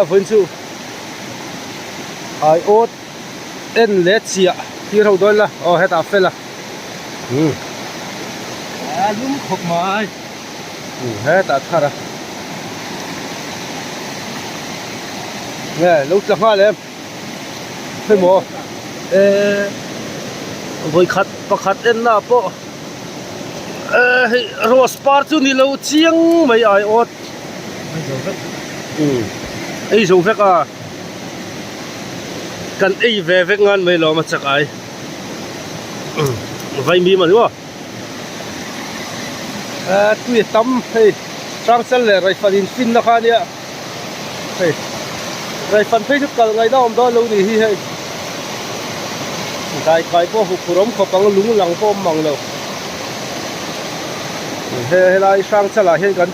Vawiin chu aiawt en leh chiah tir ho dawn la aw hetah a fel a umm a lum khawp mai umm hetah a thar a nge lo tla nghal em hemaw ehh vawikhat pakhat en na pawh ehh hei rose par chu ni lo chiang mai aiawt. Umm ei zo vek a kan ei ve vek ngan mai lawm a chak ai umm vaimim a ni maw eh tui a tam hei hrangchal leh raifan in fin na kha ania hei raifan phei chu kal ngaihna awm dawn lo ni hi hei dai kai pawh huphurh awm khawp ang lung lang pawh awm mang lo he helai hrangchal ah hian kan.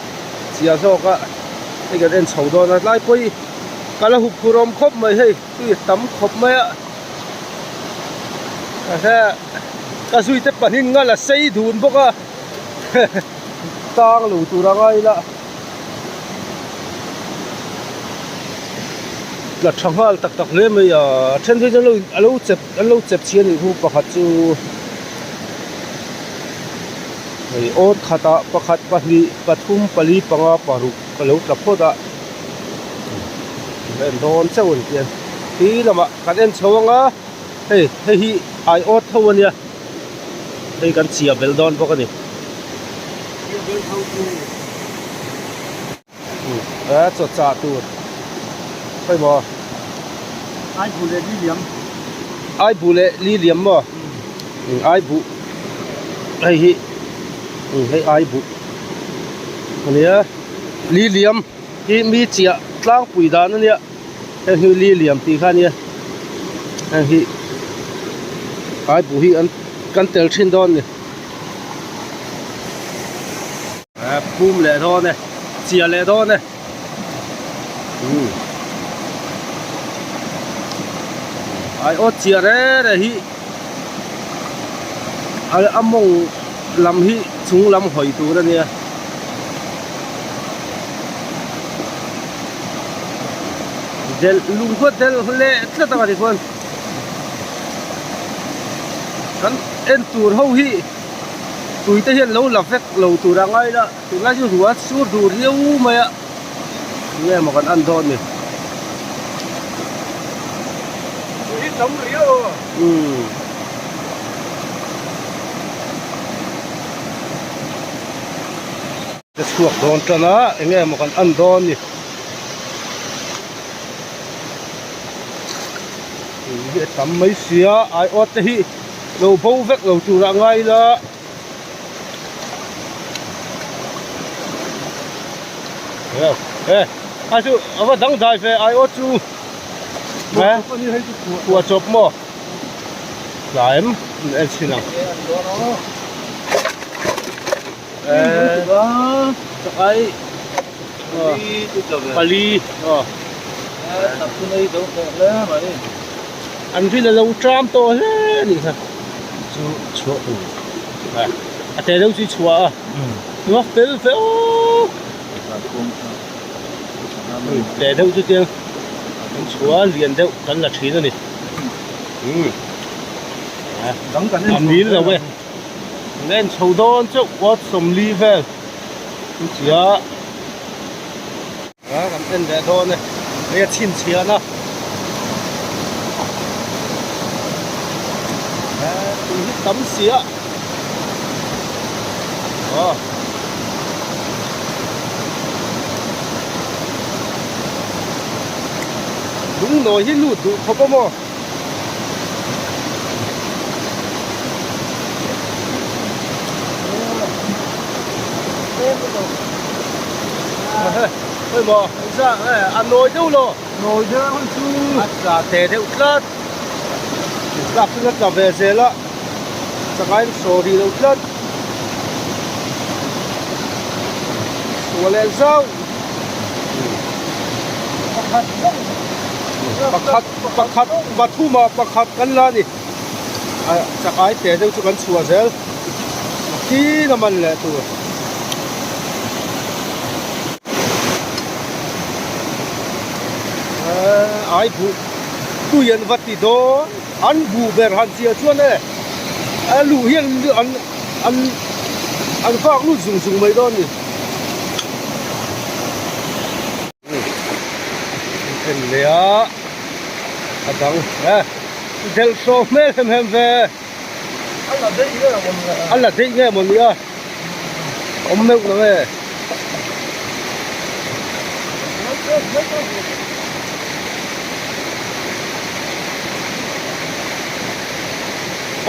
Chiah zawk a hei kan en chho dawn a tlai pawh hi ka la hup phur awm khawp mai hei tui a tam khawp mai a he ka zui te pahnih ngal a sei dun bawk a tang lo tur a ngai ila tla tha nghal tak tak hle mai a a then phei chuan a lo chep an lo chep chhi a nih khu pakhat chu. Hei awt khatah pakhat pahnih pathum pali panga paruk ka lo tla phawt a en dawn chauh a ni tih a ti lamah kan en chho anga hei hei hi ai awt tho a nia hei kan chiah belh dawn bawk a ni. A chaw chah tur khawimaw ai buh leh li liam ai buh leh li liam maw ai buh hei hi hei ai buh ania li liam hi mi chiah tlangpui dan ania heng hi li liam tih kha ania heng hi ai buh hi an kan tel thin dawn a ni. Phum leh dawn e chiah leh dawn e umm ai aw chiah reng reng hi a mawng lam hi chung lam hawi tur a nia delh lung khaw delh leh tlat ang a tikhuan kan en tur ho hi. Tui te hian lo la vek lo tur a ngai la tunlai chu ruah a sur duh riau mai a enge maw kan en dawn ni. Tui hi tam riau a. Umm. Ka chhuak dawn tan a enge maw kan en dawn ni. Tui hi a tam mai sia aiawt te hi. Lo bo vek lo tur ah ngai ila e a chu a va dang dai ve ai aw chu e kua chawp maw tla em en chhin ang e chakai pali aw An rin a lo tram tawh hle a nih kha. Chu chhuah tur. A te deuh chu i chhuah a. Nuak fel fe aw. Te deuh chu tiang kan chhuah a lian deuh kan la thin a ni. A mil lo e. Kan en chho dawn chauh awt 40 vel. Chu chiah. A kan en leh dawn e hei a chhinchhiahna he tui hi tam si a aw lungnawi hi lut duh khawp a maw. Hei maw engzah nge a nawi deuh lo nawi deuh ang chu a tla te deuh tlat tlak chu a tla ve zel a changaiin saw rih lo tlat sual leh zauh pakhat pakhat pakhat pathum ah pakhat kan la a ni chakai te deuh chu kan chhuah zel tin a man leh tur. Ai buh tui an va ti dawn an buh ber han chiah chuan e a luh hian an an an vak lut zung zung mai dawn a ni. En leh a a dang e delh hrawh hmel hem hem ve. A la daih nge maw ni a? A la daih nge maw ni a? Awm meuh lo e.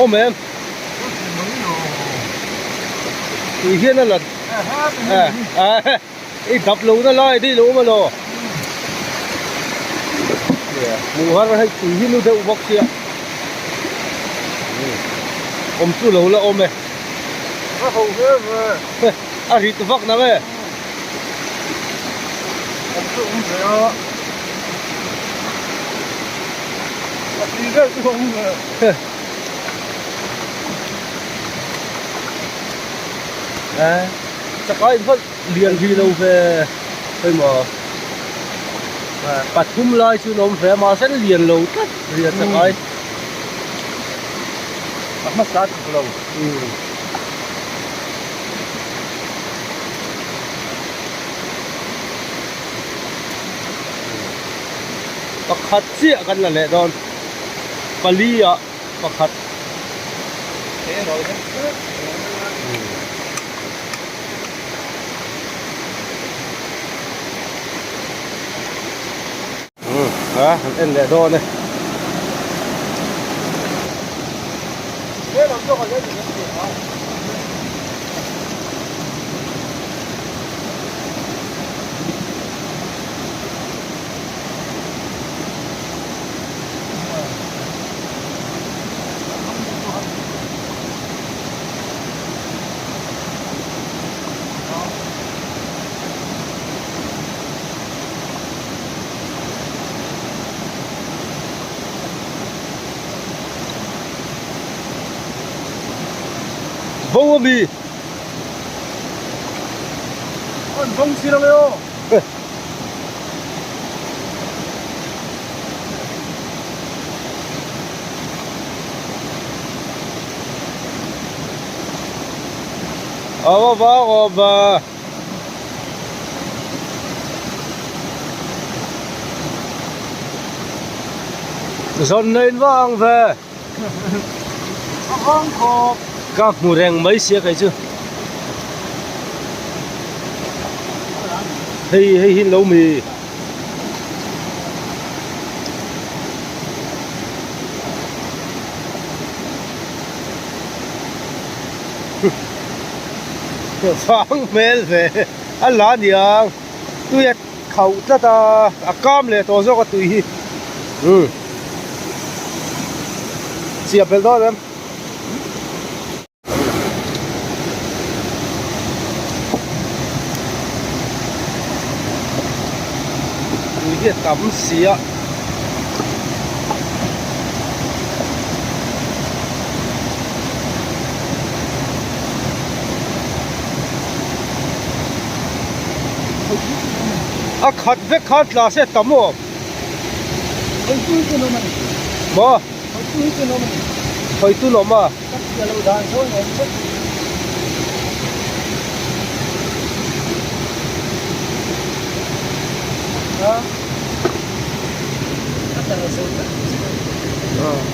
Awm em? Tui hian a la I dap lo na lai daih lo awm alaw? Hmuh har hei tui hi nu deuh bawk sia. Awm chu lo la awm e. A ho hle ve. A rit vak na nge. Awm chu awm ve a. A tui vel chu awm ve. Chakai in vat lian ri lo ve hei maw pathum lai chu an awm ve a mahse an lian lo tlat ria chakai a hmasa tuk lo Pakhat chiah kan la leh dawn pali ah pakhat. A han en leh dawn e. Bo a mi. An bawng si lo e aw. Aw va aw va. Zawn nei in va ang ve. A vang khawp. Ka hmu reng mai sia kei chu. Hei hei hi lo mi. Vang hmel ve a la aniang tui a khauh tlat a a kam leh tawh zawk a tui hi umm chiah belh dawn em. Tui hi a tam si a. A khat vek khan tla se tam awm. Maw? Hawitu lawm a.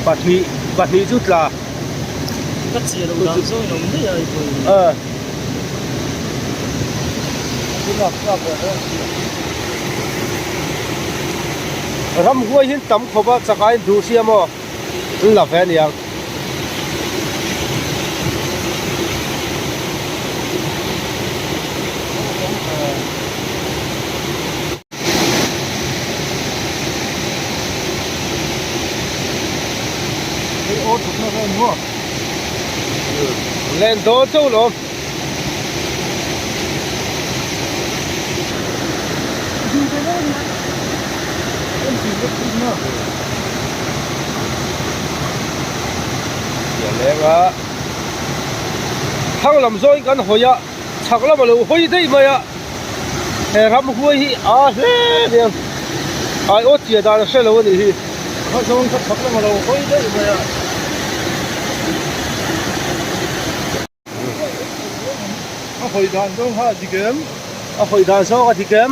Pahnih pahnih chu tla. Ramhuai hi tam khawp a chakah in duh sia maw an la ve aniang. Len dawn chauh lawm. Lenga thang lam zawng kan hawi a chhak lamah lo hawi daih mai a he ramhuai hi a hle aniang. Ai aw tia dan a hre lo a nih hi. Kha zawng kha chhak lam a lo hawi daih mai a. A hawi dan zawng kha a dik em? A hawi dan zawng a dik em?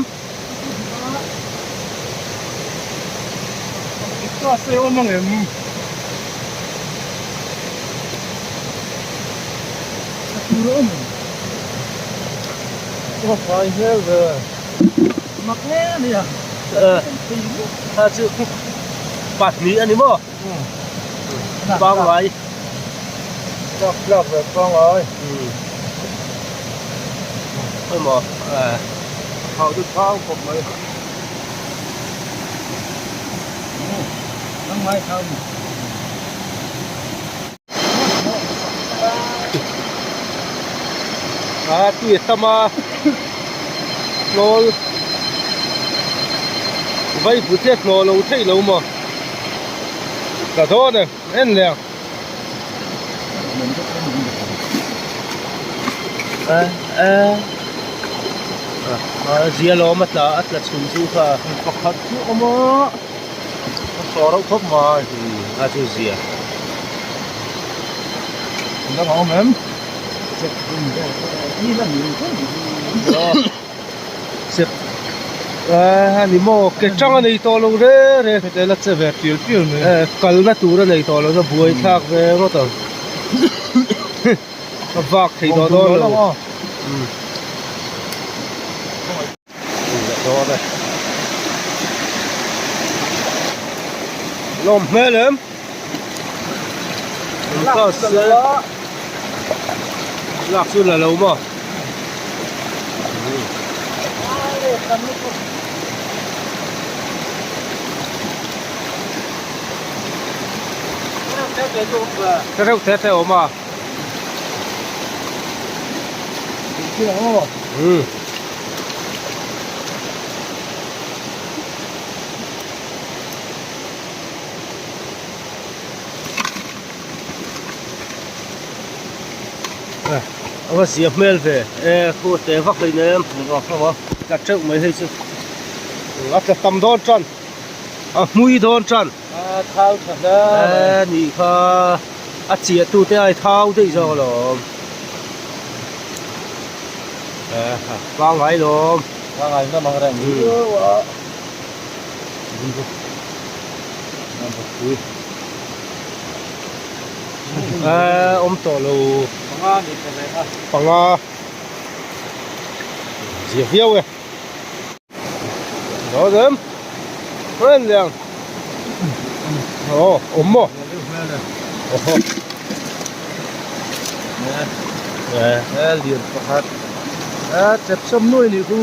Dik ta se awm ang em? A tur a awm ang. A fai hmel ve. Mak hle a nia. Kha chu pahnih a ni maw? Pangngai. Tlak tlak ve pangngai. Emaw Thau chu thau khawp mai. Pangngai thau ni. A tui a tam a hlawl vai bu te hlaw lo theih lo maw ka dawn e en leh ang a zia lawm a tla a tla chhun chu kha pakhat chu awm a a saw reuh khawp mai a chu zia. Dang a awm em? Chep a ni maw ke tang a nei tawh lo re re heti la che ve tial tial mai eh kalna tur a nei tawh lo na buai thlak ve ngawt ang a vak thei tawh dawn lo umm. Lawm hmel em lak chu la lo maw reuh te te awm a umm. A va zia hmel ve e khu te vak hlein em tla teuh mai hei chu a tla tam dawn tan a hmui dawn tan a thau tha hle e nih kha a chiah tu te ai thau daih zawk alawm. Pangngai lawm. Pangngai ngam ang reng viau a. Awm tawh lo. Panga ni ta ve a. Panga. Zia viau e. Đó dem. Ren liang. Ồ, ốm mò. Ồ. Nè, lian pakhat. A chep sam nuai ni khu.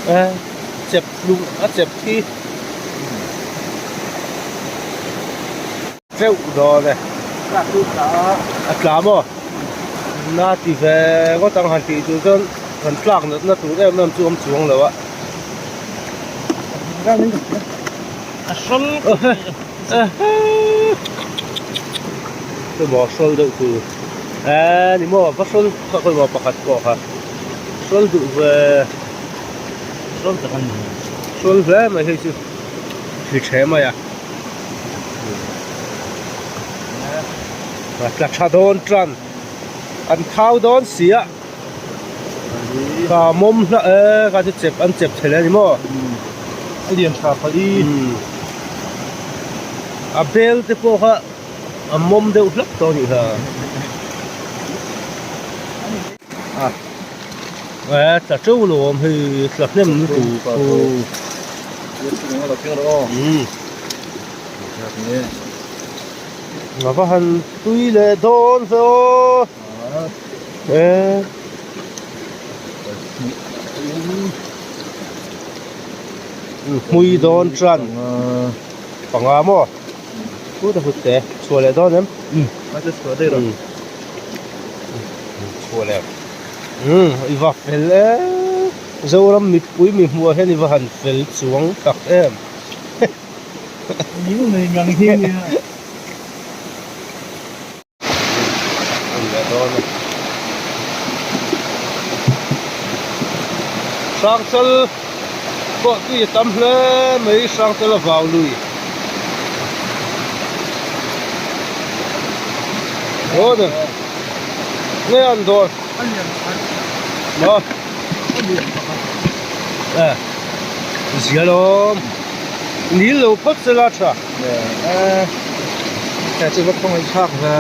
A chep lung a chep khi. Teuh dawn e. A tla maw? Na ti ve ngawt ang han tih tur chuan kan tlak natna tur em em chu awm chuang lo a. A hrawl Chu maw hrawl deuh tur eee ni maw va hrawl kha khawi maw pakhat pawh kha hrawl duh ve hrawl tak a ni hrawl hle mai hei chu thli ṭhe mai a. A tla tha dawn tan an thau dawn si a ka mawm hlah e ka chu chep an chep thei a ni maw a lian tha pali a bel te pawh kha a mawm deuh hlek tawh a nih kha a e tla teuh lo awm hei tla hnem lutuk umm. A va han tui leh dawn ve aw e hmui dawn tan panga maw chu ta hut te chhuah leh dawn em chhuah leh umm i va fel e Zoram mipui mi hmuh ah hian i va han fel chuang tak em. Hrangchal pawh tui a tam hle mai Hrangchal a vau lui. Aw ni nge an dawn maw e zia lawm nil lo phawt sela tha e chu va khawngaih thlak ve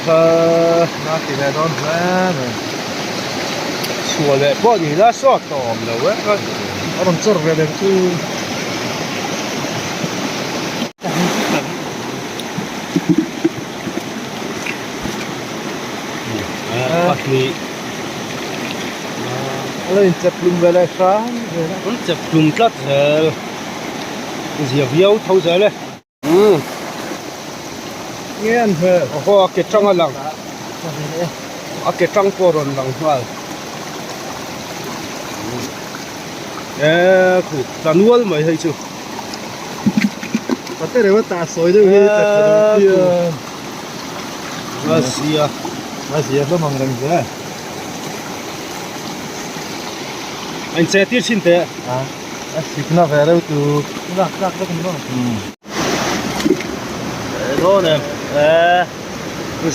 kha na ti ve dawn hle mai chhuah leh pawh ni la sawt tawh awm lo e a rawn chawr ve leh chu. Pahnih A lo inchep hlum ve leh hram zel a. An chep hlum tlat zel. Zia viau tho zel e. Umm. Nge an hmel? Aw a ke tang a lang. A ke tang pawh a rawn lang nghal. Eee khu tla nual mai hei chu. Ka te reuh a tah sawi deuh hi ka tha duh phian. A zia. A zia hlawm ang reng zel. A incheh tir thin teh. A a sikna ve reuh tu. Lak tlak vek ni maw? Dawn em eh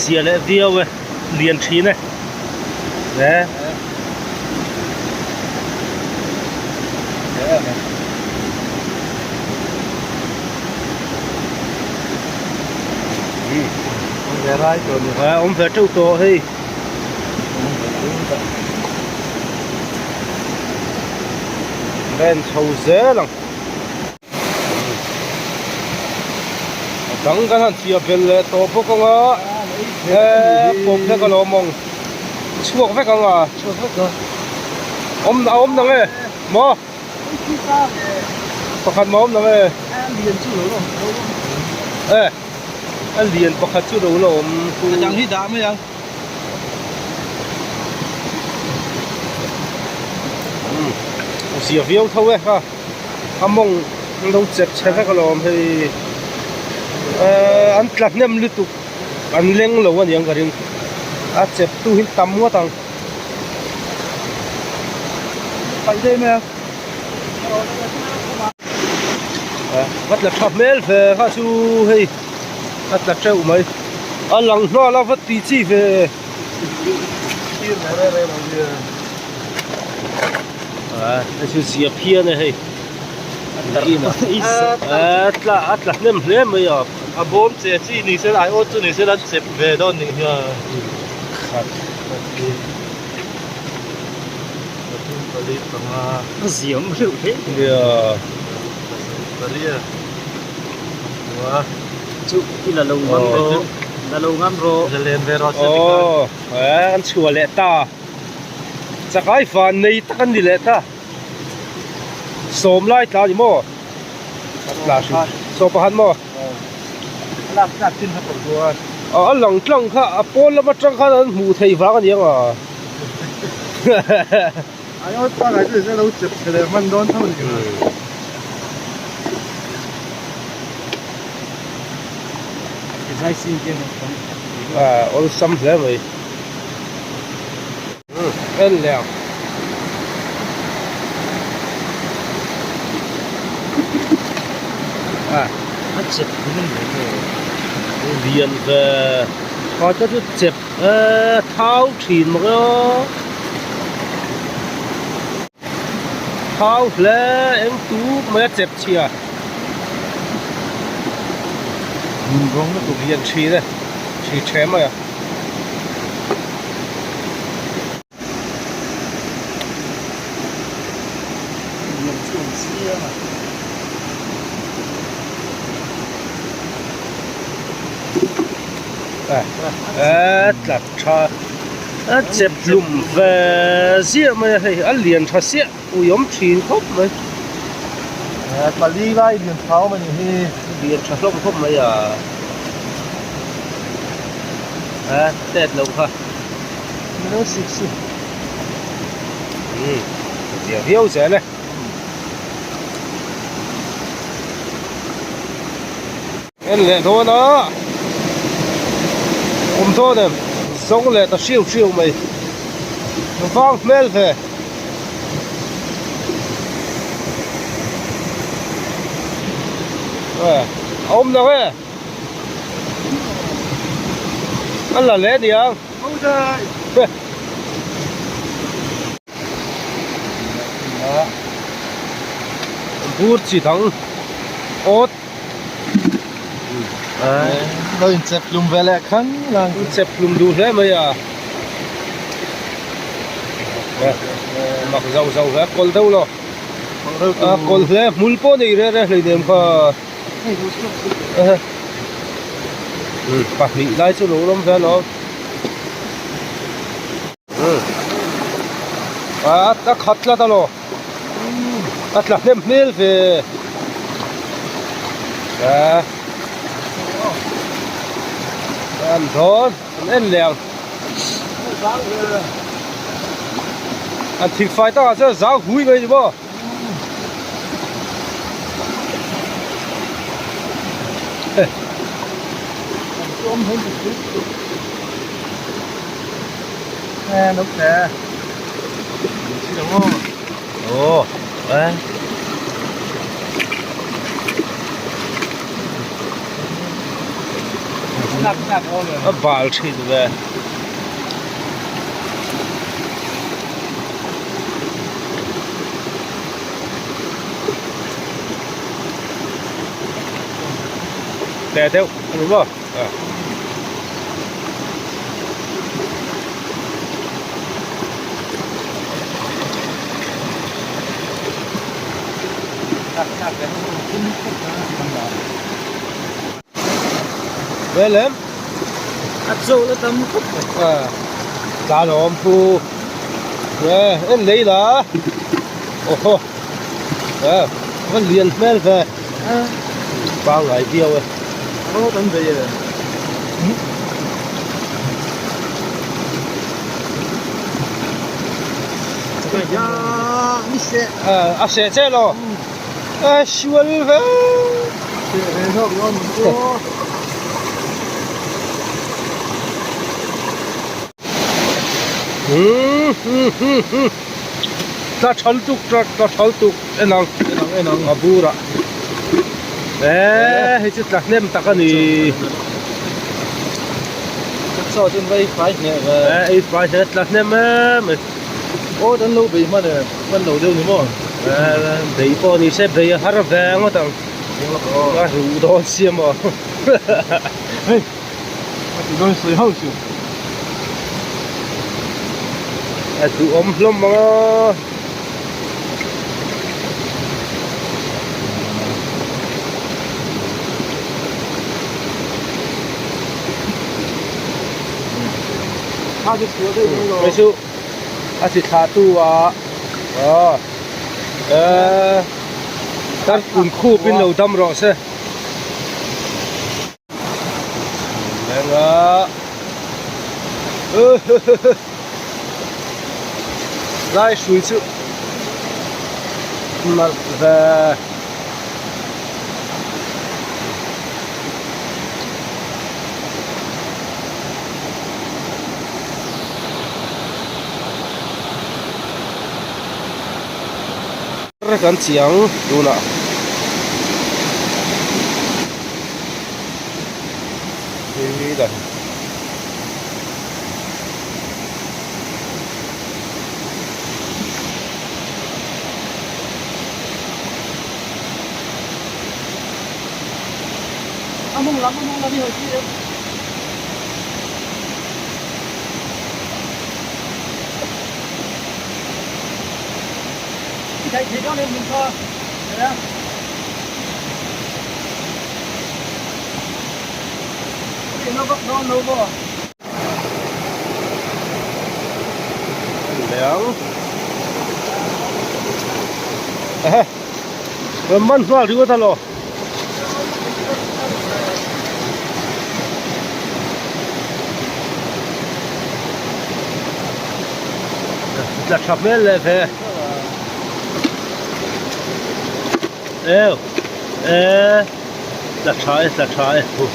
zia leh viau e lian thin e eh. Awm ve teuh tawh hei. Ren chho zel ang. A dang kan han chhiah belh leh tawh bawk ang a he pawp vek alawm ang chhuak vek ang a awm a awm nang e maw pakhat mah awm nang e e a lian pakhat chu lo la awm a dang hi dah mai ang. Zia viau tho e kha. A mawng an lo chep chhe vek alawm hei ehh an tla hnem lutuk an leng lo aniang ka ring a chep tu hi tam ngawt ang. Paih daih mai a. Va tla tha hmel ve kha chu hei a tla teuh mai a lang nghal a va ti chi ve. Hei chu zia phian e hei a tla a tla hnem hle mai a. A bawm che chi ni se ai awt chu ni se la chep ve dawn nih hian. Khat Pathum pali panga. A ziam reuh hle. Nia. Pariat. Pangkua. Chu i la lo ngam rawh. La lo ngam rawh. La len ve rawh se tikhan. Aw an chhuah leh ta. Chakai van nei tak an ni leh ta. Sawm lai tla a ni maw? Tla hrim. Sawm pakhat maw? Lak tlak chin kha tawh chuan. A lang tlang kha a pawn lam atang khan an hmuh theih vang a ni ang a. Ai awt pangai chu lo chep chhe leh hman dawn tho a ni. Awlsam hle mai. En leh ang. A chep hun an nei maw? Lian ve. Kha te chu chep thau thin mak e aw. Thau hle eng tuk mai a chep chhia. Rawng lutuk lian thin e. Thi the mai a. Eh tla tha a chep hlum ve ziah mai a hei a lian tha siah ui awm thin khawp mai. Pali lai lian tha awm a nih hi. Lian tha hlawm khawp mai a. A tet loh kha. Mino sik si. Umm zia viau zel e. En leh dawn a. Awm dawn em zawng leh ta hriau hriau mai. Vang hmel ve. A awm lo e. A la leh aniang. Bur chi dang awt. Lo in chep hlum ve leh khan lang. In chep hlum duh hle mai a. Mak zau zau hle kawl deuh lo. A kawl hle hmul pawh nei reh reh hleinem kha. Pahnih lai chu lo awm ve alawm. A khat tlat alawm. A tla hnem hmel ve. An dawn an en leh ang. An thing fai takah chuan zau hui mai ni maw. A bal thin ve. Teh deuh a ni maw? Velem a chaw la tam khawp mai a tlan awm pu e en lei la awhaw e va lian hmel ve pangngai viau e aw kan bei e a seh che lo a sual ve Tla tha lutuk tla tha lutuk en ang en ang en ang a bur ah eee hei chu tla hnem tak a ni chaw chu ei fai hneh ve ee ei fai hneh tla hnem em mai aw kan lo bei hman e hman lo deuh ni maw ee bei pawh ni se bei a har ve ngawt ang a ruh dawn sia maw hei a ti dawn sawi ho chu a duhawm hlawm ang a. Hei chu a chi thlah tu a aw eee tarkun khup in lo dam rawh se. Lai hrui chu nalh ve. Kan chiang tunah. Man hnual ringawt a law. Tla tha hmel leh ve. Eu e tla tha e tla tha e hu.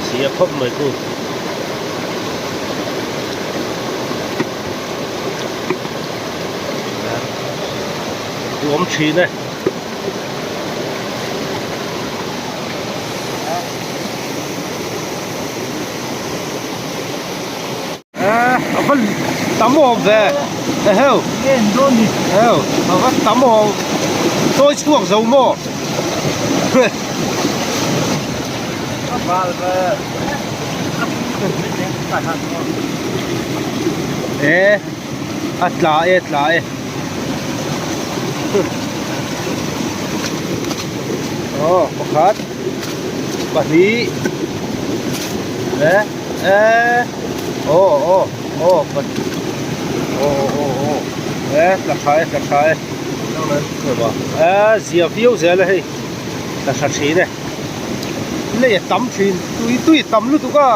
Sia khawp mai chu. Duhawm thin e. A va tam awm ve eheu eheu a va tam awm chawi chhuak zo maw e a tla e tla e aw pakhat pahnih e e aw aw aw aw aw aw e tla tha e tla tha e e zia viau zel a hei tla tha thin e lei a tam thin tui tui a tam lutuk a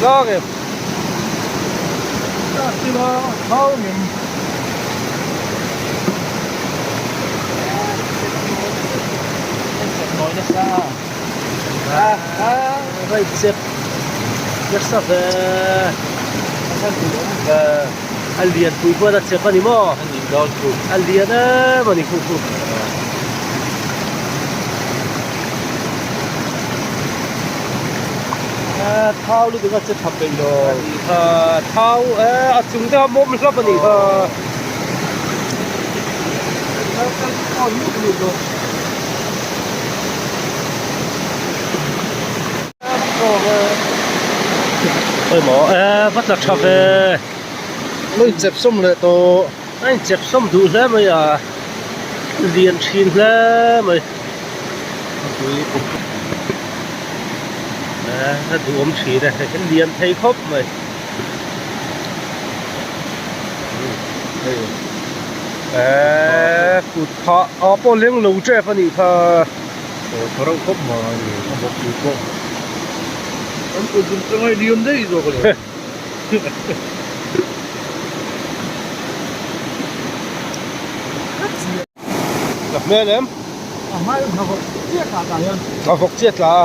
tlang em a lian pui pawh a chep a ni maw a lian em a ni khu khu. Thau lutuk a che tha peih lo. Thau a chung te a mawm hlap a nih kha. Pawimawh e va tla tha ve. Lo inchep sawm leh tawh. A inchep sawm duh hle mai a, lian thin hle mai. A duhawm thin e, hei lian thei khawp mai. Eee kut phah ah pawh leng lo tep a nih kha. Aw tha reuh khawp mai a bawk pui pawh. An kut zum changa i liam daih zawk a ni. Ka hmel em? A hmai a vawk chiah tla tah hian. A vawk chiah tla a.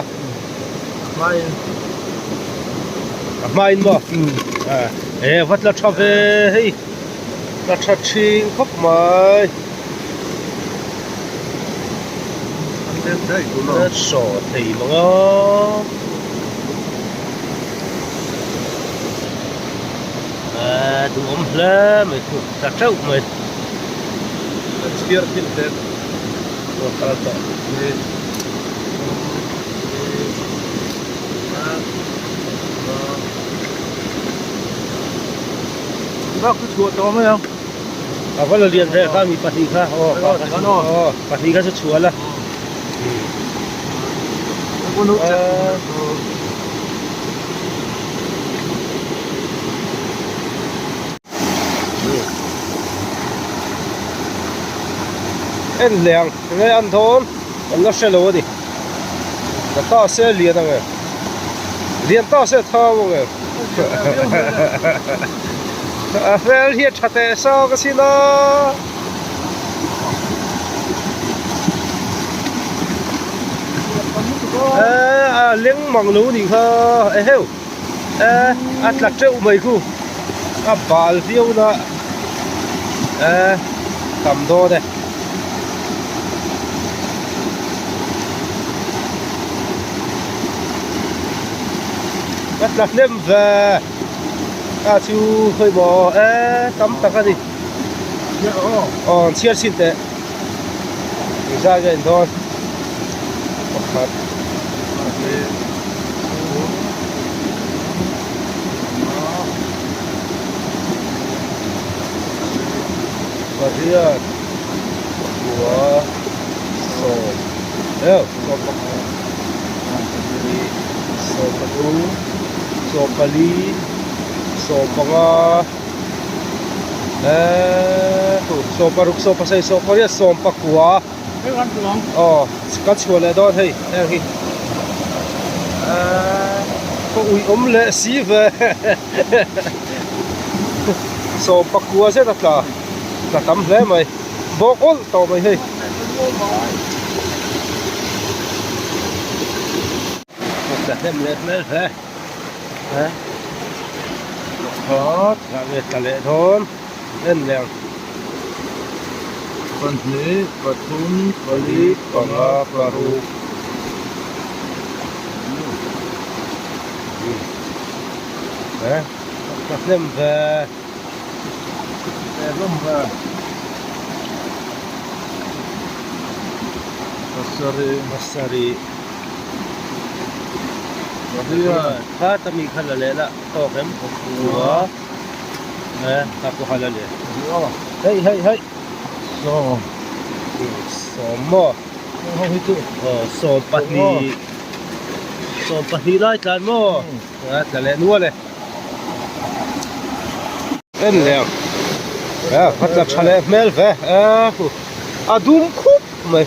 A hmai in. A hmai in maw? E va tla tha ve hei. Tla tha thin khawp mai. An lem daih tur lo. Saw thei mang a. Ahh duhawm hle mai chu tla teuh mai. Kan chhiar thil te aw kal tawh. Bak chu chhuah tawh mai ang. A va la lian ve kha mi pahnih kha aw aw pahnih kha chu chhuah la. En hle ang enge an dawn kan la hre lo a ni la ta se lian ang e lian ta se thau ang e a hmel hi a tha teh sang asin a. Eee a leng mang lo nih kha eheu eee a tla teuh mai khu a bal viau na eee tam dawn e. A tla hnem ve a chu pawimawh eee tam tak a ni aw an chhiar chhin teh. Engzah nge an dawn pakhat pariat pakua sawm eh sawm pakhat sawm pathum sawm pali sawm panga. Eee sawm paruk sawm pasarih sawm pariat sawm pakua aw ka chhuah leh dawn hei heng hi eee ka ui awm leh si ve sawm pakua zet a tla tla tam hle mai bawk awlh tawh mai hei. Tla hnem leh hmel hle. Pakhat. Zah nge tla leh dawn en leh ang. Pahnih, pathum, pali, panga, paruk. Eh, ka hnem ve. Ve hlawm ve. Pasarih. Pasarih. Pariat. Kha ta mi kha la leh la tawk em? Pakua. Eh, ka pawh kha la leh. Hei hei hei. Sawm. Sawm maw? 12 12 lai tlan maw a tla leh nual e en leh ang a a tla tha leh hmel ve a hu a dum khup mai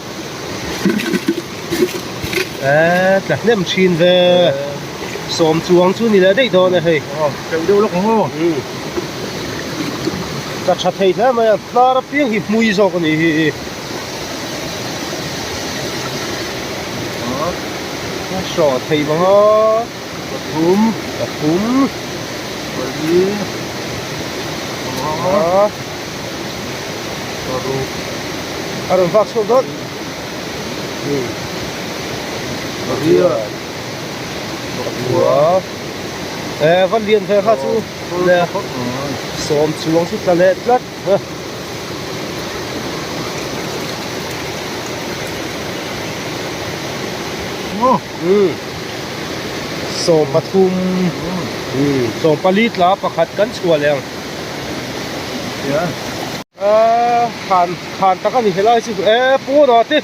a tla hnem thin ve sawm chuang chu ni leh daih dawn e hei tla tha thei hle mai a hnar apiang hi hmui zawk a ni hi. Hrawh thei bawk a pathum pathum pali panga paruk a rawn vak chhuak dawt pariat pakua eh va lian ve kha chu sawm chuang chu tla leh tlat. 13 14 tla pakhat kan chhuah leh ang khan khan tak a ni helai chu e pawnah te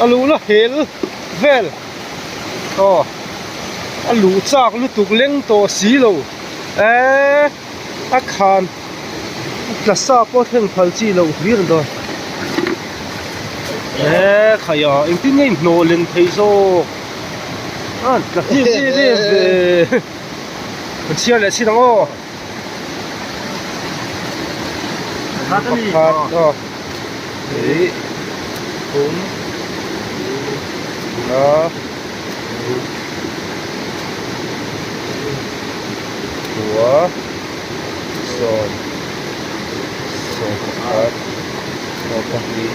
a luh la hel vel aw a luh chak lutuk leng tawh si lo e a khan tla sa pawh thleng phal chi loh hlir an dawn e khai a engtin nge inhnawh len thei zawk a tla hnim em em ve kan chhiar leh chin ang aw pakhat aw hnih thum nga ruk kua sawm sawm pakhat sawm pahnih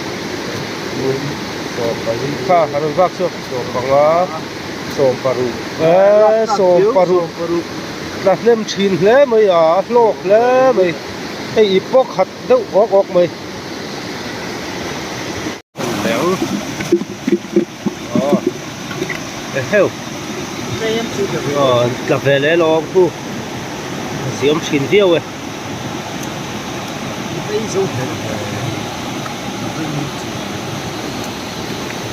sawm pali kha a rawn vak chhuak sawm panga sawm paruk eee sawm paruk tla hnem thin hle mai a a hlawk hle mai hei ip pawh khat deuh awk awk mai eheu aw tla ve leh lawm khu a ziam thin viau e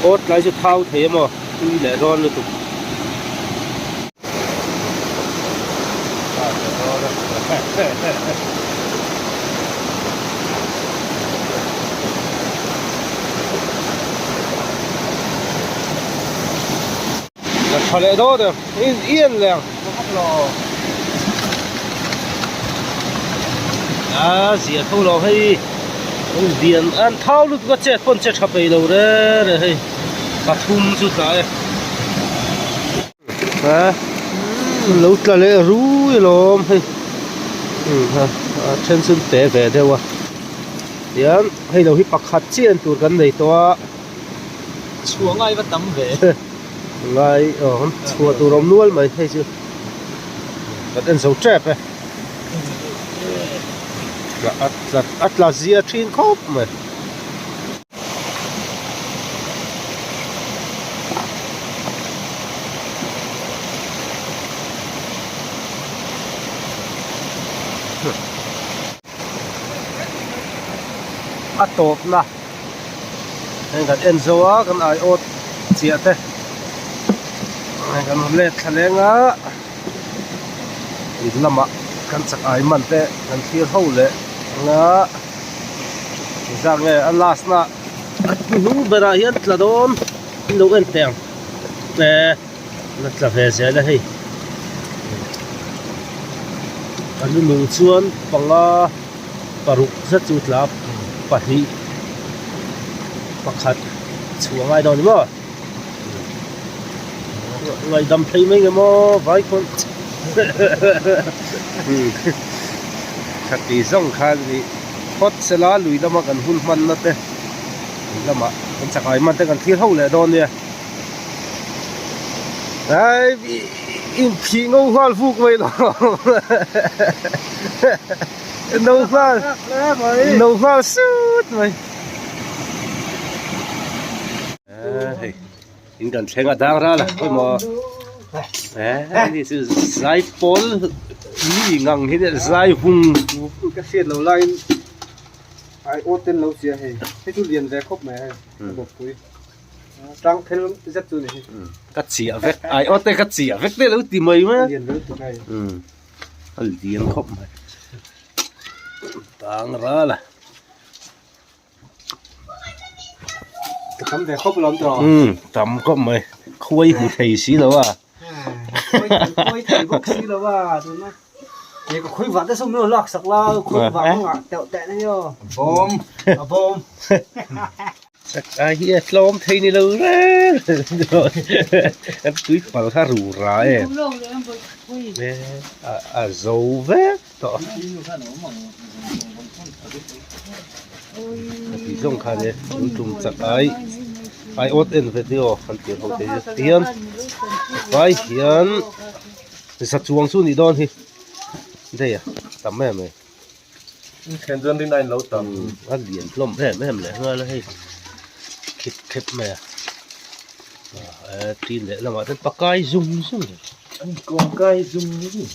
awt tlai chu thau thei emaw tui leh dawn lutuk. Tha leh dawn em in en leh ang a zia tho lo hei lian an thau lutuk a chet pawn che tha peih lo re re hei pathum chu tla e. A lo tla leh rui alawm hei a then chu te ve deuh a tian hei lo hi pakhat chiah en tur kan nei tawh a chhuah ngai va tam ve ngai aw chhuah tur awm nual mai hei chu kan en zo tep e a tla zia thin khawp mai. A tawpna heng kan en zo a kan aiawt chiah te heng kan let thla leng a in lamah kan chak ai man te kan thlir ho leh ang a. Zak nge a last na a hnung berah hian tla dawn in lo en teh ang eh la tla ve zel a hei a lu nung chuan panga paruk zet chu tla pahnih pakhat chhuah ngai dawn ni maw ngaihdam thei mai nge maw vai khawn. Khati zawng khan nih phawt sela lui lama kan hun hmanna te lui lamah kan chakai man te kan thlir ho leh dawn nia. Ai inphih ngo nghal vuk mai lo no nghal no nghal sut mai. Hei in kan thleng a dang ral a pawimawh eh ni chu zai pawl mi ngang hi zai hung ka hriat lo laiin ai aw ten lo sia hei hei chu lian ve khawp mai hei bawk pui tang phel zet chu ni hi ka chiah vek ai aw te ka chiah vek te lo ti mai mai lian ve lutuk hei a lian khawp mai dang ral a. Ka tam ve khawp lawm tawh. Um tam khawp mai khuai hmu thei si lo a. Khuai thei bawk si lo a tuna. He ka khuai vah te saw min lak sak la khuai vah kawngah teuh teh na nio. A bawm a bawm. Sak ai hi a tlawm thei ni lo reng kan tui pal kha ru ra e. A zo vek tawh. A tih zawng khan e tun tum chak ai ai awt en video kan tir ho thei zet hian vai hian za chuang chu nih dawn hi dei a tam em mai Thlen chuan rin ain lo tam a lian hlawm em em leh nghal a hei khip khep mai a a tin leh lamah chuan pakai zum zum an kawng kai zum zum.